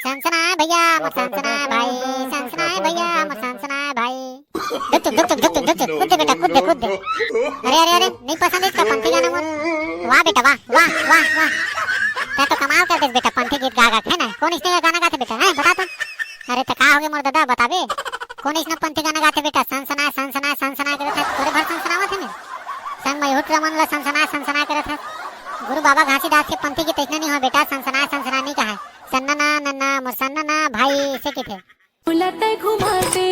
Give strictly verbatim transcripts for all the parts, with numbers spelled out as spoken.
सनसनाए भैया मोर सनसनाए भाई, सनसनाए भैया मोर सनसनाए भाई। धुक धुक धुक धुक धुक धुक धुक, कूद दे बेटा, कूद दे, कूद दे। अरे अरे अरे, नहीं पसंद है इसका पंथी गाना मोर। वाह बेटा वाह, वाह वाह वाह। तैं तो कमाल कर देस बेटा, पंथी गीत गा गा के, है ना? कोन इसने गाना गाथे बेटा, हैं, बता तो। अरे त का होगे मोर दादा, बताबे? कोन इसने पंथी गाना गाथे बेटा? सनसनाए सनसनाए सनसनाए करत हे, तोरे भर सनसनावत हे मैं। संग में हुट रमन ला सनसनाए सनसनाए करत हे। गुरु बाबा घासीदास के पंथी गीत अइसने नहीं हो बेटा, सनसनाए सनसनाए नहीं कहाय। सन्नना नन्ना मोर सन्नना भाई, इसे किथे। मोला तै घुमा दे,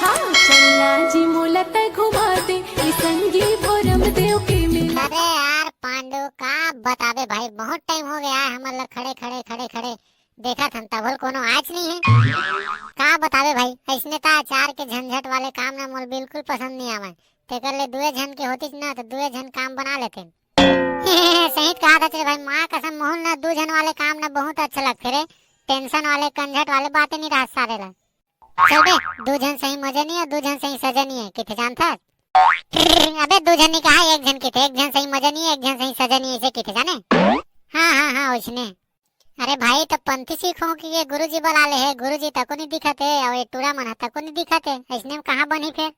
हाँ, चलना जी मोला तै घुमा दे, ई संगी भोरम देव के मेला। अरे यार पांडू, का बताबे भाई, बहुत टाइम हो गया है हमन ला खड़े खड़े खड़े खड़े देखत हन, तभो ले कोनो आच नहीं है। का बताबे भाई, अइसने त अचार के झंझट वाले काम ना मोला बिल्कुल पसंद नहीं आवय, तेकर ले दुए झन के होतिस ना त दुए झन काम बना लेतेन। सही कहा था रे भाई, माँ कसम मोहन ना दू झन वाले काम ना बहुत अच्छा लगथे रे, टेंशन वाले कंझट वाले बातें नहीं रहत सारे ला। चल बे, दू झन सही मजे नहीं है, दू झन सही सजे नहीं है, किथे जानथस? अबे दू झन नहीं कहा, एक झन किथे, एक झन सही मजे नहीं है, एक झन सही सजे नहीं है, इसे किथे जाने? हाँ हाँ हाँ, उसने। अरे भाई, त पंथी सीखो कि ये गुरुजी बला ले हे, गुरुजी तको नहीं दिखत हे, अउ ये टूरा मन ह तको नहीं दिखत हे, अइसने में कहाँ बनही फेर?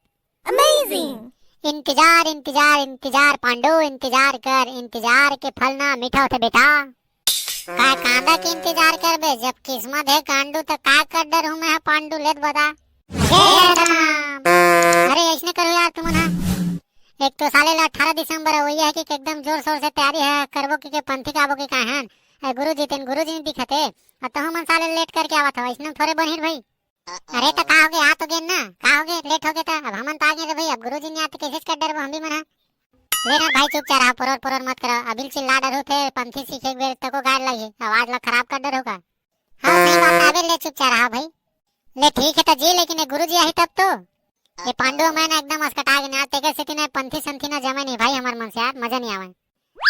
Amazing! इंतजार, इंतजार, इंतजार पांडू, इंतजार कर, इंतजार के फल ना मीठा होथे बेटा। काय कांदा के इंतजार करबे, जब किस्मत हे गांडू, त काय कर डरहूं मैं ह पांडू, लेत बता। हे राम। अरे अइसने करो यार तुमन ह। एक तो साले ला अठारह दिसंबर हे, वही है कि एकदम जोर शोर से तैयारी है, करबो कि के पंथी गाबो कि काय हन। अरे गुरुजी तेन गुरुजी नहीं दिखत हे, अउ तहु मन साले लेट करके आवत हव, अइसने थोरे बनही भाई। अरे त का होगे, आ तो गेन ना, का होगे, लेट होगे त अब हमन त आ गेन रे भाई, अब गुरुजी नहीं आते कैसे कर डरबो हम भी मन ह। ले ना भाई चुपचाप रहा, परोर परोर मत करा, अभी चिल्ला डरहू फेर पंथी सीखे के बेर तको गाय लगही, आवाज ला खराब कर डरहू का। हाँ सही बात है, अबे ले चुपचाप रहा भाई। ले ठीक है त जी, लेकिन ये गुरुजी आही तब तो। ये पांडु मैं ना एकदम असकटा गेन यार, तेकर सेती ना पंथी संथी ना जमे नहीं भाई हमर मन से यार, मजा नहीं आवय।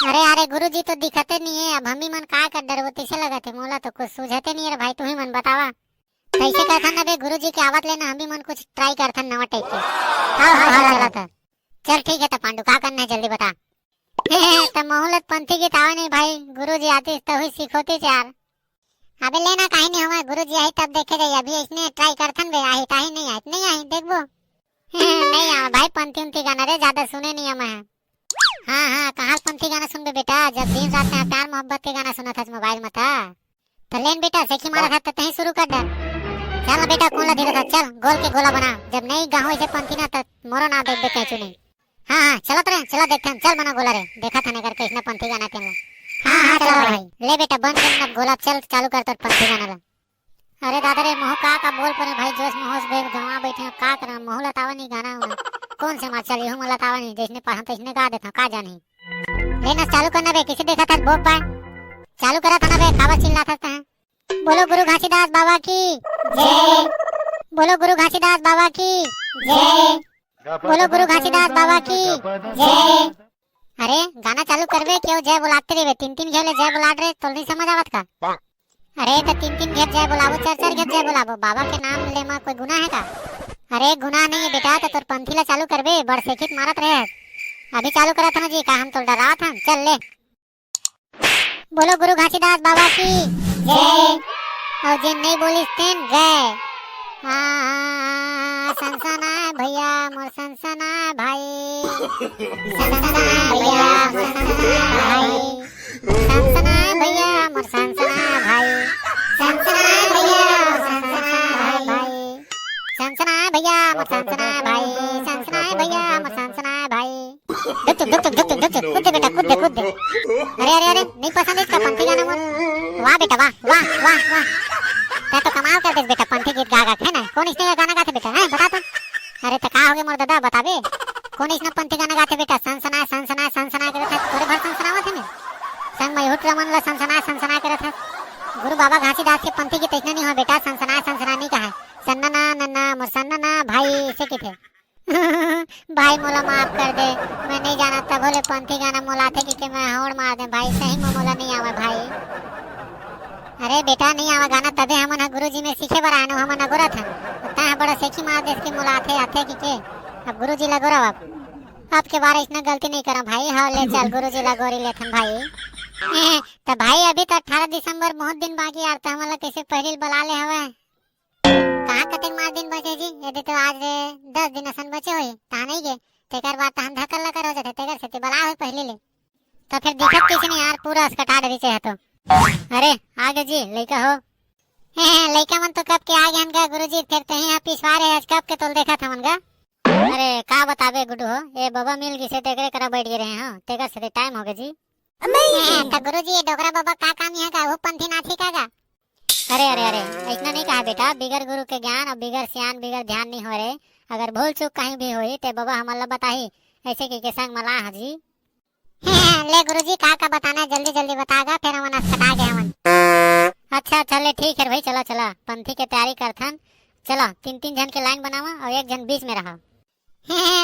अरे अरे गुरुजी तो दिखते नहीं है, अब हम ही मन काय कर डरबो, तइसे लगत हे मोला तो कुछ सूझते नहीं है रे भाई, तू ही मन बतावा। कैसे करथन अबे गुरुजी के आवत ले ना, हम भी मन कुछ try करथन नवा type के। हाँ हाँ हाँ, चला त। चल ठीक है त पांडू, का करना है जल्दी बता। त महूं ल पंथी गीत आवे नहीं भाई, गुरुजी आतिस तहू सीखोतिस यार। अबे ले ना, काही नहीं होवय, गुरुजी आही तब देखे जाही, अभी अइसने try करथन बे, आही ताही नहीं आही, नहीं आही, देखबो। नहीं आवे भाई पंथी उंथी गाना रे, ज्यादा सुने नहीं हवं मैं। हाँ हाँ, कहाँ पंथी गाना सुनबे बेटा, जब दिन रात में प्यार मोहब्बत के गाना सुनत हस mobile में त। त लेन बेटा, सेखी मारत हस त तहीं शुरू कर डर। चल ना बेटा, कोन ला धीरत हस, चल गोल के गोला बना। जब नहीं गाहूं अइसे पंथी ना त मोरो नाव देखबे कैचू नहीं। हाँ हाँ, चलत रे, चला देखथन, चल बना गोला रे, देखत हन एकर कइसना पंथी गाना तेन ला। हाँ हाँ, चला भाई। ले बेटा, बन गेन अब गोला, चल चालू कर तोर पंथी गाना ला। अरे दादा रे, महूं का का बोल परे भाई, जोश में होश बे गंवा बैठे, अब का करंव, महूं ल त आवे नहीं गाना उना। कोन से मार चल, एहू मन ल त आवे नहीं, जइसने पाहन तइसने गा देथंव, का जानही। ले ना चालू करना बे, कइसे देखत हस बोक बाय। चालू करत हन बे, काबर चिल्लात हस तैं। बोलो गुरु घासीदास बाबा की जय। बोलो गुरु घासीदास बाबा की जय। बोलो गुरु घासीदास बाबा की जय। अरे गाना चालू करबे, केव जय बोलाते रहिबे, तीन तीन घेव ले जय बोलात रहे, तोला नहीं समझ आवत का? अरे त तीन तीन घेव जय बोलाबो, चार चार घेव जय बोलाबो, बाबा के नाम ले म कोई गुनाह है का? अरे गुनाह नहीं है बेटा, त तोर पंथी ला चालू करबे, बड़ सेखी मारत रहे। अभी चालू करत हन जी, का हम तोला डरावत हन? चल ले। बोलो गुरु घासीदास बाबा की जय। अउ जेन नहीं बोलिस तेन गय। आ, आ, आ, सनसनाए भैया मोर सनसनाए भाई। सनसनाए भैया मोर सनसनाए भाई। सनसनाए भैया मोर सनसनाए भाई। सनसनाए भैया मोर सनसनाए भाई। सनसनाए भैया मोर सनसनाए भाई। सनसनाए भैया मोर सनसनाए भाई। धुक धुक धुक धुक धुक धुक धुक, कूद दे बेटा, कूद दे, कूद दे। अरे अरे अरे, नहीं पसंद इसका पंथी गाना मोर। वाह बेटा वाह, वाह वाह वाह। तैं तो कमाल कर देस बेटा, पंथी गीत गा गा के, है ना? कोन इसने ये गाना गाथे बेटा, हैं, बता तो। अरे त का होगे मोर दादा, बताबे? कोन इसने पंथी गाना गाथे बेटा, सनसनाए सनसनाए सनसनाए करत हस, तोरे भर सनसनावत हे मैं। संग में हुट रमन ला सनसनाए सनसनाए करत हस। गुरु बाबा घासीदास के पंथी गीत अइसने नहीं होय बेटा, सनसनाए सनसनाए नहीं कहाय। सन्नना नन्ना मोर सन्नना भाई, इसे किथे। भाई मोला माफ कर दे, मैं नहीं जानत तभो ले पंथी गाना मोला आथे कहिके मैं हौड़ मार दे भाई, सही में मोला नहीं आवे भाई। अरे बेटा नहीं आवे गाना तभे हमन ह गुरुजी में सीखे बर आएन, हमन अगोरत हन। तैं ह बड़ा सेखी मार देस कि मोला आथे आथे कहिके। अब गुरुजी ला गोरव अब। अब के बार अइसना गलती नहीं करंव भाई। हाँ ले चल गुरुजी ला गोरी लेथन भाई। त भाई, अभी तो अठारह दिसंबर बहुत दिन बाकी यार, त हमन ला कैसे पहली बला ले हवय? कहाँ कतेक मार दिन बचे जी? यदि तो आज दस दिन असन बचे होही, तहाँ नहीं गे, तेकर बाद तहन धकल लकर हो जाथे, तेकर सेती बला होही पहली ले। त फिर दिखत कैसे नहीं यार, पूरा असकटा डरी से है तो। अरे, आ गे जी, लइका हो। लइका मन तो कब के आ गे हन गा गुरुजी, फिर तहीं ह पिछवा रहे, आज कब के तोल देखत हमन गा। अरे, का बताबे गुड्डू हो, ए बबा मिल गिसे, तेकरे करा बैठ गे रहे हो, तेकर सेती टाइम हो गे जी। त गुरुजी, ये डोकरा बबा का काम यहाँ का, वो पंथी नाची का गा? अरे, अरे, अरे, ऐसना नहीं कहा बेटा, बिगर गुरु के ज्ञान और बिगर सियान, बिगर ध्यान नहीं हो रे। अगर भूल चूक कहीं भी होई, ते बबा हमन ला बताही, ऐसे के, के संग मला ह जी। ले गुरुजी, का, का बताना है, जल्दी, जल्दी बता गा, फिर हमन असकटा गे हमन। अच्छा, अच्छा, ले ठीक है भाई, चला, चला, पंथी के तैयारी करथन। चला, तीन, तीन झन के लाइन बनावा और एक झन बीच में रहा।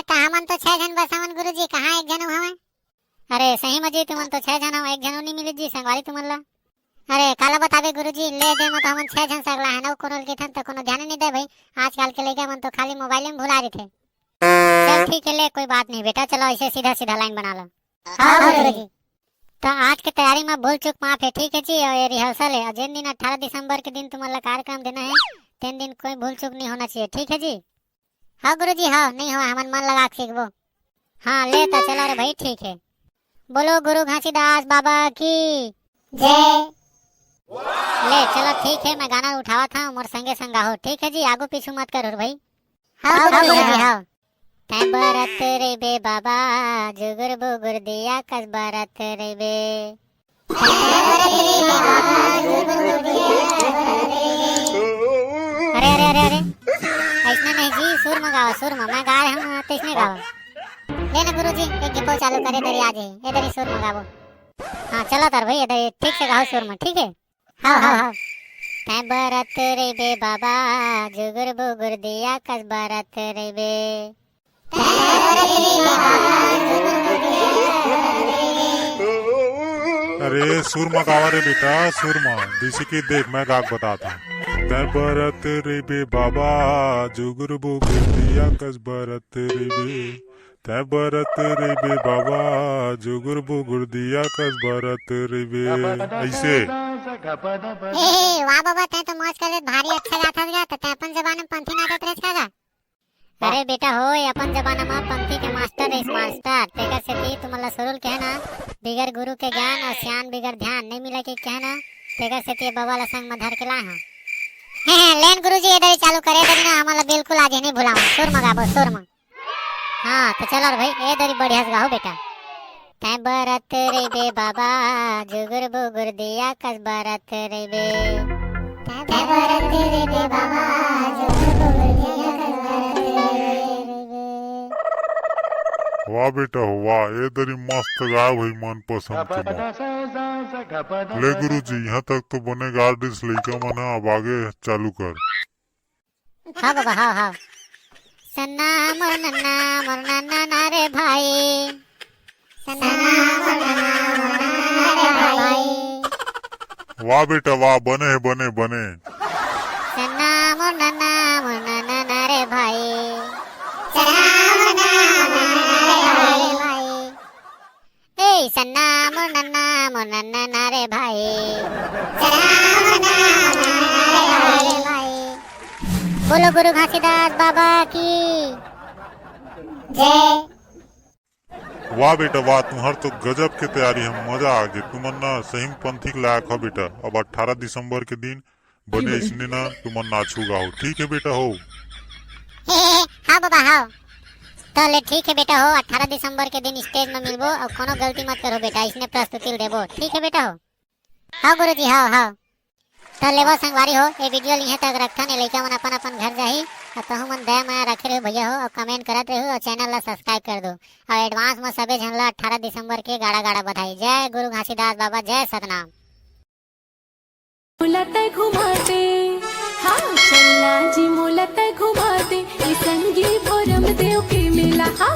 त हमन तो छह झन बस हमन गुरुजी, कहाँ एक झन हवय? अरे सही म जी, तुमन तो छह झन हो, एक झन नहीं मिले जी संगवारी तुमन ला। अरे काला बताबे गुरुजी, ले दे म तो हमन छह झन सगला है ना, कोनो ल किथन त कोनो ध्यान नहीं दे भाई। आजकल के लइका मन तो खाली मोबाइल में भुला रहिथे। चल ठीक है, ले कोई बात नहीं बेटा, चलो ऐसे सीधा सीधा लाइन बना लो। हाँ गुरुजी। त आज के तैयारी में भूल चूक माफ है, ठीक है जी। और ये रिहर्सल है, और जिन दिन अठारह दिसंबर के दिन तुमन ला कार्यक्रम देना है, तेन दिन कोई भूल चूक नहीं होना चाहिए, ठीक है जी। हाँ गुरुजी, हाँ, नहीं हो, हमन मन लगा के सीखबो। हाँ, ले त चला रे भाई, ठीक है। बोलो गुरु घासीदास बाबा की जय। ले चलो, ठीक है, मैं गाना उठावत हूँ, मोर संगे संग गाहो, ठीक है जी, आगू पीछू मत करो रे भाई। हाँ गुरुजी, हाँ। तै बरत रहिबे बाबा, जुगुर बुगुर दिया कस बरत रहिबे। अरे, अरे, अरे, अरे, ऐसने नहीं जी, सुर म गावा, सुर म, मैं गा रहा हूँ, आप तो इसने गावा। ले ना गुरुजी, एक गिपो चालू करे, दरी आ जाए, ए दरी सुर म गावो। हाँ, चलो तर भाई, ए दरी ठीक से गाओ सुर म, ठीक है? हाँ, हाँ, हाँ। तै बरत रहिबे बाबा, जुगुर बुगुर दिया कस बरत रहिबे। अरे सुर म गावा रे बेटा, सुर म। जैसे कि देख, मैं गा के बतात हूँ। तै बरत रहिबे बाबा, जुगुर बुगुर दिया कस बरत रहिबे। तै बरत रहिबे बाबा, जुगुर बुगुर दिया कस बरत रहिबे। ऐसे। ए, वाह बाबा, तै तो मौज कर ले, भारी अच्छा गाथस गा, त तै अपन जमाना म पंथी नाचत रहेस का गा? अरे बेटा हो, ये अपन जमाना म पंथी के मास्टर रहिस मास्टर, तेकर सेती तुमन ला सुरू ले कहे ना, बिगर गुरु के ज्ञान और सियान बिगर ध्यान नहीं मिला के कहे ना, तेकर सेती ये बबा ला संग म धर के लाए हूँ। हे, हे, लेन गुरुजी, ए दरी चालू करे, ए दरी ना, हमन ला बिल्कुल आज नहीं भुलाओ, सुर म गाबो, सुर म। हाँ, त चलो रे भाई, ए दरी बढ़िया से गाहो बेटा। तै बरत रहिबे बाबा, जुगुर बुगुर दिया कस बरत रहिबे। तै बरत रहिबे बाबा, जुगुर बुगुर दिया कस बरत रहिबे। वाह बेटा हो, वाह, ए दरी मस्त गाय भाई, मन पसंद के मस्त। ले गुरुजी, यहाँ तक तो बने गा दिस लइका मन ह, अब आगे चालू कर। हाँ बाबा, हाँ, हाँ। सन्ना मोर नन्ना, मोर नन्ना ना रे भाई। सन्ना मोर नन्ना, मोर नन्ना ना रे भाई। वाह बेटा वाह, बने हे, बने, बने। सन्ना मोर नन्ना, मोर नन्ना ना रे भाई। सन्ना मोर नन्ना, मोर नन्ना ना रे भाई। ए सन्ना मोर नन्ना, मोर नन्ना ना रे भाई। सन्ना मोर नन्ना, मोर नन्ना ना रे भाई। बोलो गुरु घासीदास बाबा की जय। वाह बेटा वाह, तुम्हार तो गजब के तैयारी हे, मजा आ गे। तुमन ना सही म पंथी के लायक हो बेटा। अब अठारह दिसंबर के दिन बने इसने ना तुमन नाचहू गाहू, ठीक हे बेटा हो? हे, हे, हाँ बाबा, हाँ। तो ले ठीक हे बेटा हो, अठारह दिसंबर के दिन stage में मिलबो और कोनो गलती मत करो बेटा, इसने प्रस्तुति ल देबो, ठीक हे बेटा हो? हाँ गुरुजी, हाँ, हाँ। तो लेवो संगवारी हो, ये video ल इहें तक रखथन, ये लइका मन अपन अपन घर जाही। और तहु मन दया मया रखे रहो भैया हो, और comment करत रहो और channel ला subscribe कर दो। और advance में सबे झन ला अठारह दिसंबर के गाड़ा गाड़ा बधाई। जय गुरु घासीदास बाबा, जय सतनाम। मोला तै घुमा दे, हाँ, चलना जी मोला तै घुमा दे, ए संगी भोरम देव के मेला, हाँ।